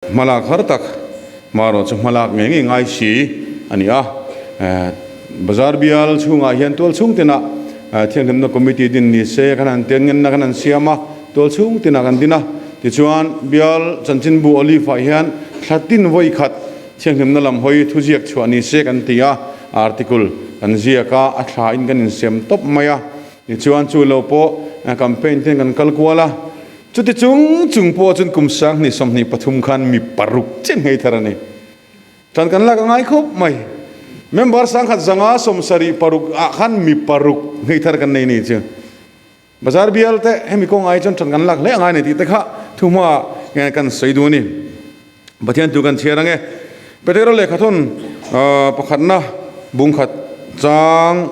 Hmalak har tak hmarawh chu hmalak ngei ngei ngai si a ni a. Bazar bial chhungah hian tual chhung tinah thianghlimna committee din ni se kan han ten ngenna kan han siam a, tual chhung tinah kan din a. Tichuan bial chanchinbu Olive ah hian thla tin vawi khat thianghlimna lam hawi thuziak chhuah ni se kan ti a, article kan ziak a, a thla in kan insem tawp mai a. Tichuan chu lo pawh campaign ten kan kal kual a. Chuti chung chung pawh chuan kum 2023 khan mi paruk chiah ngei thar a ni. Tan kan lak a ngai khawp mai. Member 1076 ah khan mi paruk ngei thar kan nei ni chu. Bazar bial te hemi kawng ai chuan tan kan lak hle a ngai ni tih te kha thuhma kan sawi duh a ni. Pathian tu kan chhiar ange. Petera lehkhathawn pakhatna bungkhat chang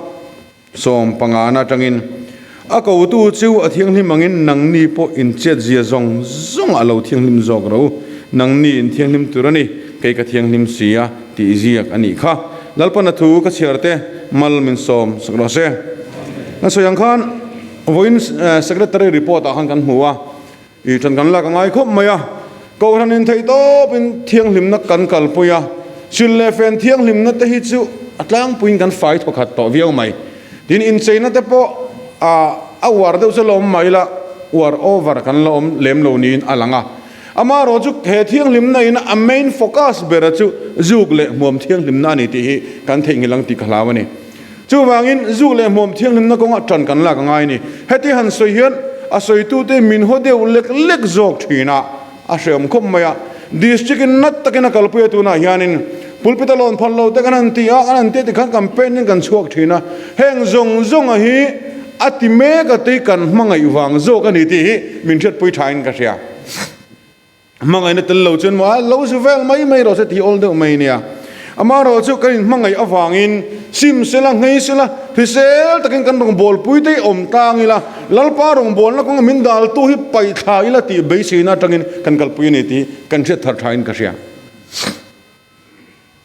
15na atangin, A kotu chu a thianghlim angin nangni pawh inchetzia zawng zawng a lo thianghlim zawk ro. Nangni in thianghlim tur a ni, kei ka thianghlim si a, tih ziak a nih kha. Lalpana thu ka chhiar te mal min sawm sak rawh se. Kan sawi ang khan vawiin Secretary report ah khan kan hmu a, i ṭan kan lak a ngai khawp mai a. Kohhran in theih tawpin thianghlimna kan kalpui a, sil leh fen thianghlimna te hi chu a tlangpuiin kan fai thawkhat tawh viau mai. Tin, incheina te pawh a uar deuh chu la awm mai la, uar over kan la awm lem lo niin a lang a. Amaherawh chu he thianghlimna in a main focus bera chu zuk leh hmuam thianghlimna a ni tih hi kan theihnghilh ang tih ka hlau a ni. Chuvangin zuk leh hmuam thianghlimna kawngah ṭan kan lak a ngai a ni. Heti han sawi hian a sawitute min haw deuh lek lek zawk ṭhin a, a hreawm khawp mai a. District in nat takin a kalpui a tunah hianin pulpit a lawn phal lo te kan han ti a, kan han ti a tikhan campaign in kan chhuak ṭhin a. Heng zawng zawnga hi a ti mek a tei kan hmangaih vang zawk a ni tih hi min hriatpui ṭhain ka hria. Hmangaihna tel lo chuan maw a lo zu vel mai mai rawh se tih awl deuh mai nia. Amaherawh chu kan inhmangaih avangin sim sela, nghei sela, hrisel takin kan rawngbawlpui te hi awm tlang ila, Lalpa rawngbawlna kawnga min daltu hi paih thla ila tih beiseina atangin kan kalpui a ni tih kan hriat thar thain ka hria.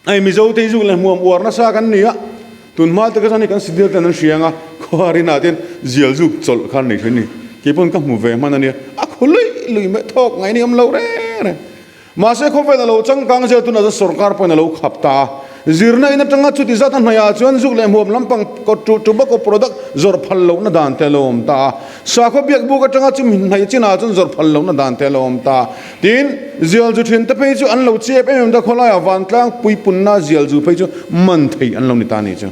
Hei Mizo te hi zuk leh hmuam uar nasa kan ni a, tun hma te kha chuan hei kan sidil ten an hria ang a, khuar inah te hian zial zuk chawlh kha an nei thin a ni. Kei pawn ka hmu ve hman a nia, a khu lui lui mai thawk ngaih ni awm lo reng reng. Mahse khawvel a lo changkang zel tunah chuan sorkar pawhin a lo khap ta a, zirna in atanga chuti zat a hnaihah chuan zuk leh hmuam lampang tobacco product zawrh phal lohna dan te a lo awm ta a, Sakhaw biakbuk atanga chu min hnaih chinah chuan zawrh phal lohna dan te a lo awm ta. Tin, zial zu thin te phei chu an lo chep em em ta, khawlaiah vantlang puipunna zial zu phei chu man thei an lo ni ta ni chu.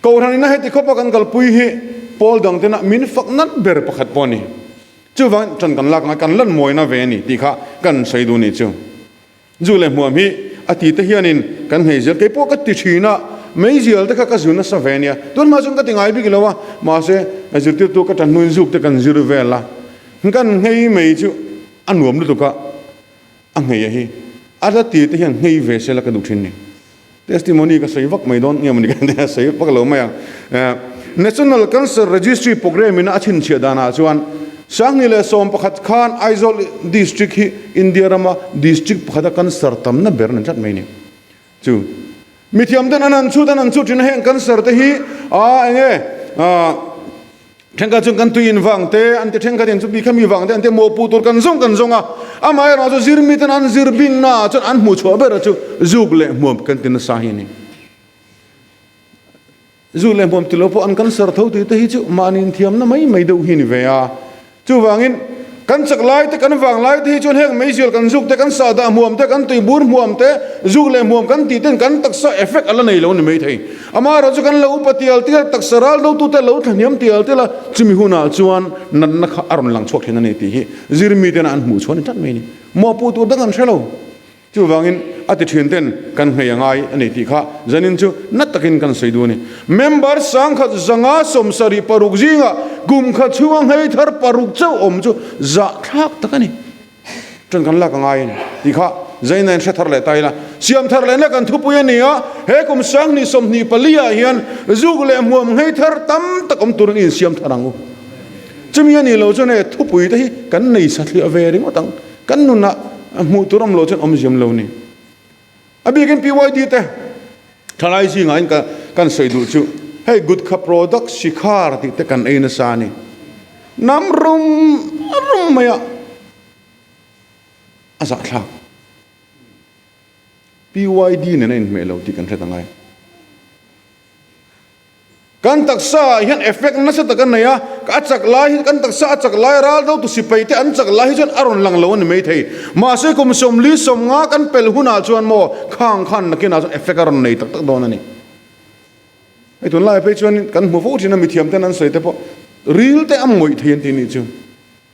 Kohhran ina heti khawpa kan kalpui hi pawl dang tena min fak nat ber pakhat pawh a ni. Chuvangin ṭan kan lak anga kan lan mawina ve a ni tih kha kan sawi duh ni chu. Zu leh hmuam hi a ti te hianin kan nghei zel, keipawh ka ti thin a, meizial te kha ka zu nasa ve ania, tun hma chuan ka ti ngai bik lo a, mahse zirtirtu ka tan hnuin zuk te kan zir vel a, kan nghei mai chu a nuam lutuk a, a nghei a hi a la ti te hian nghei ve sela ka duh thin ni. Testimony ka sawi vak mai dawn nge mawni ka tia sawi vak lo mai ang. National Cancer Registry Programme in a chhinchhiah danah chuan 2011 khan Aizawl District hi India rama district pakhata cancer tamna ber a ni tlat mai ni. Chu mithiam ten an han chhut an han chhut thin a heng cancer te hi a enge Thenkhat chuan kan tui in vang te an ti, thenkhat in chu bikha mi vang te an ti, mawhpuh tur kan zawng kan zawng a, amaherawh chu zir miten an zir bingna ah chuan an hmuh chhuah berah chu zuk leh hmuam kan ti nasa hi a ni. Zuk leh hmuam ti lo pawh an cancer tho tih te hi chu mahni inthiamna mai mai deuh hi a ni ve a. Chuvangin, kan chak lai te, kan vang lai te hi chuan heng meizial kan zuk te, kan sahdah hmuam te, kan tuibur hmuam te, zuk leh hmuam kan tih ten kan taksa effect a la nei lo a ni mai thei. Amaherawh chu kan lo upa tial tial, taksa ral dotute lo thlahniam tial tial a, chumi hunah chuan natna kha a rawn lang chhuak thin a ni tih hi zirmi tena an hmuh chhuah a ni tlat mai a ni. Mawhpuh tur dang an hre lo. Chuvangin a ti thin ten kan nghei a ngai a ni tih kha zanin chu na takin kan sawi duh a ni. Member 1076 zingah kum khat chhunga nghei thar paruk chauh awm chu zahthlak tak a ni. Ṭan kan lak a ngai a ni tih kha zanin a inhre thar leh ta ila. Siam thar lehna kan thupui a ni a, he kum 2024 ah hian zuk leh hmuam nghei thar tam tak awm turin i insiam thar ang u. Chumi a nih loh chuan hei thupui te hi kan nei sathliah ve ringawt ang. Kan nunah hmuh tur awm lo chuan awmziam lo ni. A bikin PYD te thalai zingah in kan sawi duh chu hei gutkha product sikhar tih te kan ei nasa a ni. Nam rum rum mai a a zahthlak. PYD nen a inhmeh lo tih kan hre ta ngai. Kan taksa ah hian effect nasa tak a nei a, a chak lai hi kan taksa a chak lai ral do tu sipai te an chak lai hi chuan a rawn lang lo a ni maithei. Mahse kum 40 50 kan pel hunah chuan maw khang khan nakinah chuan effect a rawn nei tak tak dawn a ni. Hei tunlai phei chuan kan hmu fo thin a mithiam ten an sawi te pawh ril te a mawih thei an tih nih chu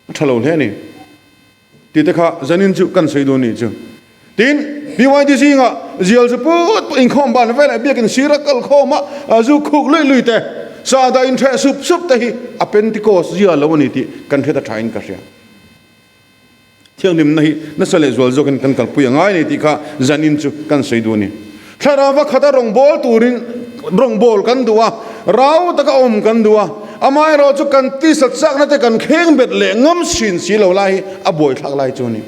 a tha lo hle a ni. Tih te kha zanin chu kan sawi dawn nih chu. Tin, BYD zingah zial zu put put inkhawm ban velah biakin sir a kal khawm a, zu khuk luih luih te, sahdah intheh sup sup te hi a Pentecost zia lo a ni tih kan hret a thain ka hria. Thianghlimna hi nasa leh zual zawkin kan kalpui a ngai a ni tih kha zanin chu kan sawi duh a ni. Thlarau a khat a rawngbâwl turin rawngbâwl kan duh a, rau taka awm kan duh a, amaherawh chu kan tisa chakna te kan kheng bet leh ngam sin si lo lai hi a buaithlak lai chu a ni.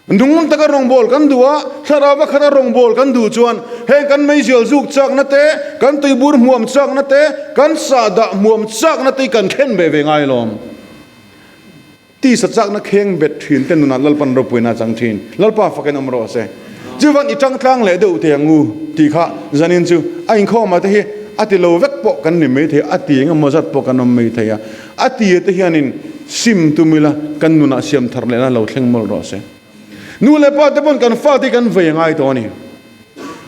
Nung taka rawngbâwl kan duh a, thlarau a khat a rawngbâwl kan duh chuan heng kan meizial zuk chakna te, kan tuibur hmuam chakna te, kan sahdah hmuam chakna te hi kan khen ve ve ngai alawm. Tisa chakna kheng bet thin te nunah Lalpan ropuina a chang thin. Lalpa fakin awm rawh se. Chuvan i tang tlang leh deuh teh ang u tih kha zanin chu a inkhawmah te hi a ti lo vek pawh kan ni mai thei a, a ti eng emaw zat pawh kan awm mai thei a. A ti te hianin sim tum ila kan nunah siam thar lehna lo thleng mawlh rawh se. Nu leh pa te pawn kan fate hi kan vei a ngai tawh a ni.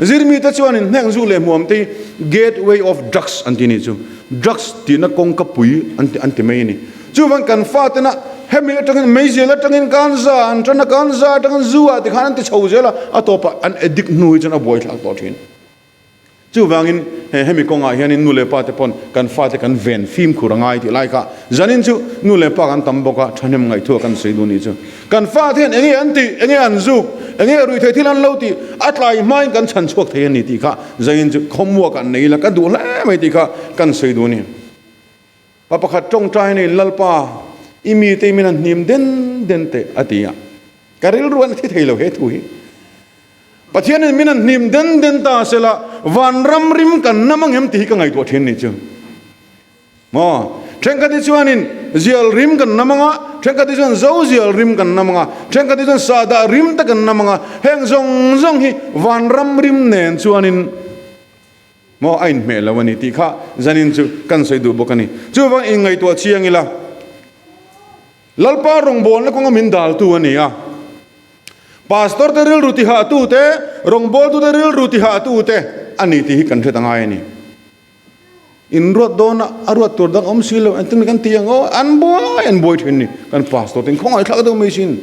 Zirmi te chuanin hneng zu leh hmuam te hi gateway of drugs an ti nih chu. Drugs tihna kawngka pui an ti an ti mai a ni. Chuvang kan fatena hemi atangin meizial atangin kanza an tan a, kanza atangin zu ah tikhan an ti chho zel a, a tawpah an addict hnu hi chuan a buaithlak tawh thin. Chuvangin he hemi kawngah hianin nu leh pa te pawn kan fate kan ven fimkhur a ngai tih lai kha zanin chu nu leh pa kan tam bawk a, thahnem ngaihthua kan sawi duh nih chu. Kan fate hian enge an tih, enge an zuk, enge ruihtheih thil an lo tih, a tlai hmain kan chhan chhuak thei a ni tih kha zanin chu khawmuak an nei ila ka duh hle mai tih kha kan sawi duh a ni. Pa pakhat tawngtai nei Lalpa i mite min han hnim den den teh a ti a, ka rilru an thi thei lo he thu hi. Pathianin min han hnim den den ta sela vanram rim kan nam angem tih hi ka ngaihtuah thin nih chu. Maw? Thenkhat hi chuanin zial rim kan nam anga, thenkhat hi chuan zo zial rim kan nam anga, thenkhat hi chuan sahdah rim te kan nam anga, heng zawng zawng hi vanram rim nen chuanin maw a inhmeh lo a ni tih kha zanin chu kan sawi duh bawk a ni. Chuvang inngaihtuah chiang ila Lalpa rawngbawlna kawnga min daltu a ni a. Pastor te rilru tihahtu te, rawngbawltu te rilru tihahtu te a ni tih hi kan hret a ngai a ni. In ruat dawn a, a ruat tur dang awm si lo, engtin nge kan ti ang aw, an buai an buai thin ni. Kan pastor te in khawngaihthlak deuh mai sin.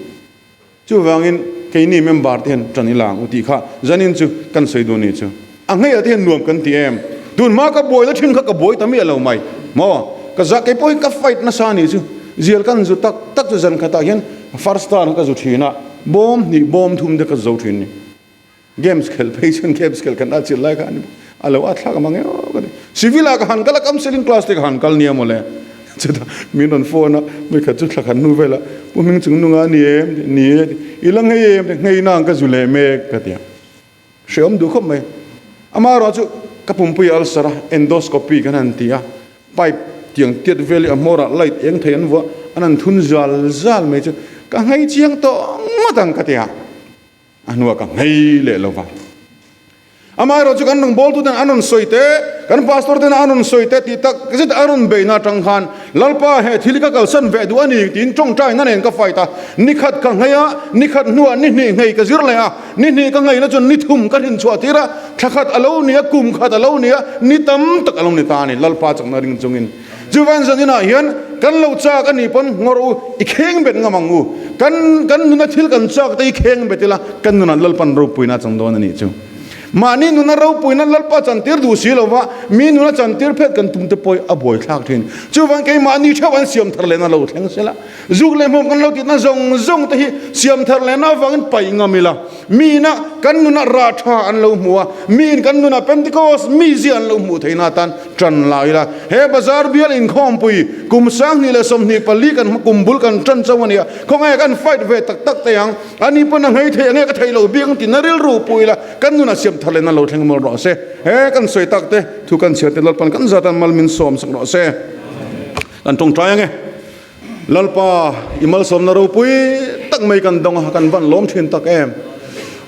Chuvangin keini member te hian tan ila ang u tih kha zanin chu kan sawi duh ni chu. A ngeiah te hian nuam kan ti em? Tun hma ka buai la thin kha ka buai ta miah lo mai maw? Ka za kei pawh hi ka fight nasa ni chu. Zial kan zu tak tak chu zan khatah hian first star ka zu thin a, bawm hnih bawm thum te ka zo thin ni. Games khelh phei chuan games khelh kan atchilh lai kha a ni bawk. A lo atthlak mang e aw ka ti. Civil ah ka han kal a, counselling class te ka han kal nia mawle. Chutah min rawn phone a, vawikhat chu thla khat hnu velah Pu Hming chung nunga a ni em? Ti ni e ti. I la nghei em? Ti nghei nang ka zu leh mek ka ti a. Hreawm duh khawp mai. Amaherawh chu ka pumpui ulcer a, endoscopy kan han ti a, pipe tiang tiat vel hi a hmawrah light eng thei an vuah, an han thun zal zal mai chu ka nghei chiang tawh ngawt ang ka ti a. A hnuah ka nghei leh lo va. Amaherawh chu kan rawngbawltu ten an rawn sawi te, kan pastor ten an rawn sawi te tih tak zet a rawn beihna atang khan Lalpa he thil hi ka kalsan ve duh a ni tiin tawngtaina nen ka fight a. Ni khat ka nghei a, ni khat hnuah ni hnih nghei ka zir leh a, ni hnih ka ngheina chuan ni thum ka hrinchhuah tir a, thla khat a lo ni a, kum khat a lo ni a, ni tam tak a lo ni ta a ni Lalpa chakna ring chungin. Chuvan zan inah hian kan lo chak a nih pawn ngawr u, i kheng bet ngam ang u. Kan kan nuna thil kan chak te hi kheng bet ila, kan nunah Lalpan ropuina a chang dawn a nih chu. Mahni nuna ropuina Lalpa chantir duh si lova, mi nuna chantir phet kan tum te pawh hi a buaithlak thin. Chuvan keimahni theuh an siam thar lehna lo thleng sela, zuk leh hmawm kan lo tihna zawng zawng te hi siam thar lehna avangin paih ngam ila, miina kan nunah rah tha an lo hmu a, miin kan nunah Pentecost mizia an lo hmuh theihna atan Ṭan la ila, he bazar bial inkhawmpui kum 2024 kan hma kum bul kan ṭan chauh a nia, khawngaih kan fight ve tak tak thei ang, ani pawn a nghei thei ange ka thei lo bik ang tina rilru pui ila, kan nunah siam thar lehna lo thleng mawlh rawh se. He kan sawi tak te, thu kan chhiar te Lalpan kan zatan mal min sawm sak rawh se. Kan ṭawngṭai ange. Lalpa, i malsawmna ropui tak mai kan dawng a, kan van lawm thin tak em.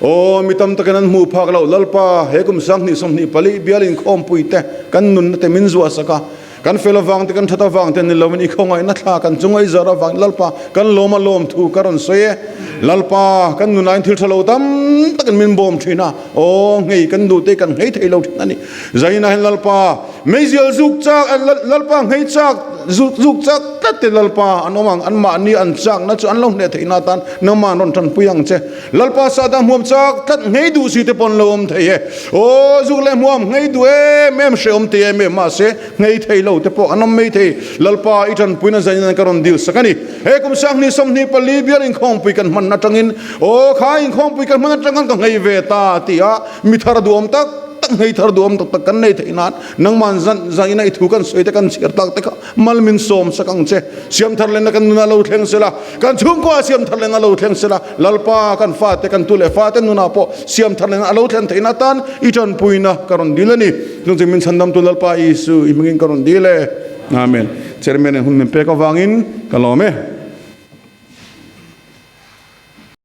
Aw, mi tam takin an hmuh phak loh Lalpa, he kum 2024 bial inkhawmpui te kan nunna te min zuah sak a, kan fel avang te kan that avang te ni loin i khawngaihna thla kan chunga i zar avangin Lalpa kan lawm a lawm thu ka rawn sawi e. Lalpa, kan nunain thil tha lo tam takin min bawm thin a, aw, nghei kan duh te kan nghei thei lo thin a ni. Zainah hian Lalpa, Meizial zuk chak, Lalpa nghei chak, zuk zuk chak tlat te Lalpa an awm ang, anmahni an chakna chu an lo hneh theihna atan nangmah an rawn tanpui ang che. Lalpa sahdah hmuam chak tlat nghei duh si te pawh an lo awm thei e. Aw, zuk leh hmuam nghei duh em em hrehawm thei em em mahse nghei thei lo te pawh an awm mai thei. Lalpa i tanpuina zanin ka rawn dil sak a ni. He kum 2024 bial inkhawmpui kan hman atangin, aw kha inkhawmpui kan hman atang khan ka nghei ve ta ti a, mi thar duhawm tak, tak ngei thar duam tak tak kan nei theih nan nangman zan zan ina i thu kan sawi te kan chhiar tak te kha mal min sawm sak ang che. Siam thar lehna kan nunah lo thleng sela, kan chhungkua siam thar lehna lo thleng sela, Lalpa kan fate kan tu leh fate nunah pawh siam thar lehna a lo thlen theihna atan i tanpuina ka rawn dil a ni. Chung chu min chhandamtu Lalpa Isu i hmingin ka rawn dil e. Amen. Chairman in hun min pek avangin ka lawm e.